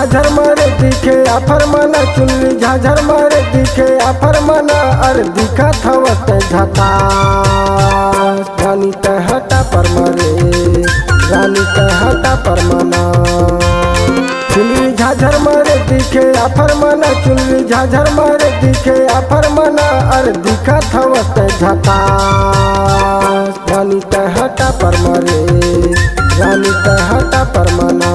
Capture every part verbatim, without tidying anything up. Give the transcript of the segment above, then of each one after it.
झाझर मारे दिखे आफर मना, चुनरी झाझर मारे दिखे आफर मना, अरे दिखत हवस तैं झकास। रानी तैं हटा पर मारे, रानी तैं हटा पर मना। चुनरी झाझर मारे दिखे आफर मना, चुनरी झाझर मारे दिखे आफर मना, अरे दिखत हवस तैं झकास। रानी तैं हटा पर मारे, रानी तैं हटा पर मना।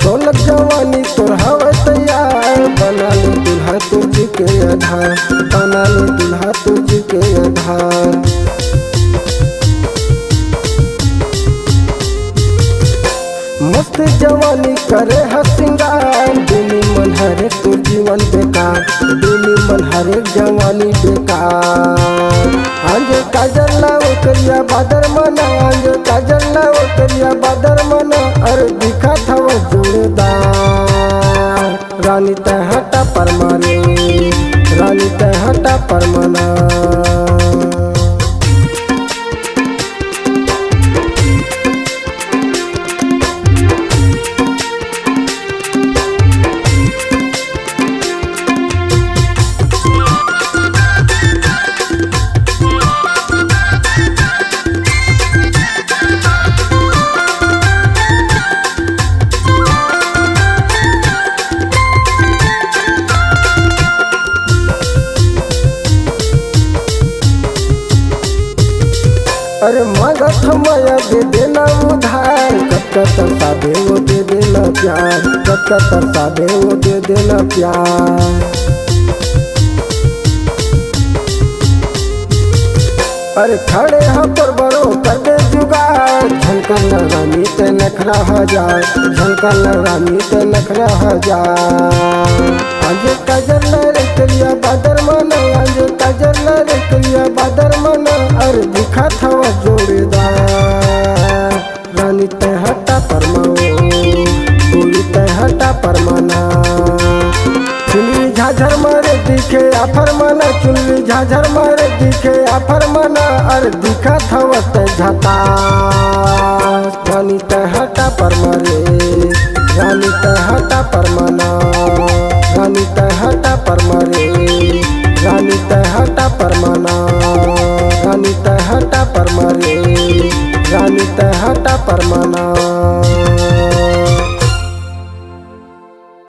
सोलह जवानी तोर हवय तैयार, बना ले दूल्हा तोर जी के आधार, बना ले दूल्हा तोर जी के आधार। मस्त जवानी करे ह सिंगार, दुनी मन हरे तोर जीवन बेकार, दुनी मन हरे जवानी बेकार। आंजे काजल ला ओ करिया बादर मना, आंजे काजल ला ओ करिया बादर मना, अरे दिखत हवस जोरदार। रानी तैं हटा पर मारे, रानी तैं हटा पर मना। अरे मांगत हवं मया दे देना उधार, कतका तरसाबे वो दे देना प्यार, कतका तरसाबे वो दे देना प्यार। अरे खड़े ह पर बरो कर दे जुगाड़, झन कर न रानी तैं नखरा हजार, झन कर न रानी तैं नखरा हजार। आंजे काजल ला रे करिया बादर मना, आंजे काजल ला रे करिया बादर मना, अरे दिखत हवस जोरदार। रानी तैं हटा पर मना ओ, गोरी तैं हटा पर मना। चुनरी झाझर मारे दिखे आफर मना, चुनरी झाझर मारे दिखे आफर मना, अरे दिखत हवस तैं झकास। रानी तैं हटा पर मारे, रानी तैं हटा पर मना, रानी तैं हटा पर मारे, रानी तैं हटा पर मना, रानी तैं हटा पर मारे, रानी तैं हटा पर मना।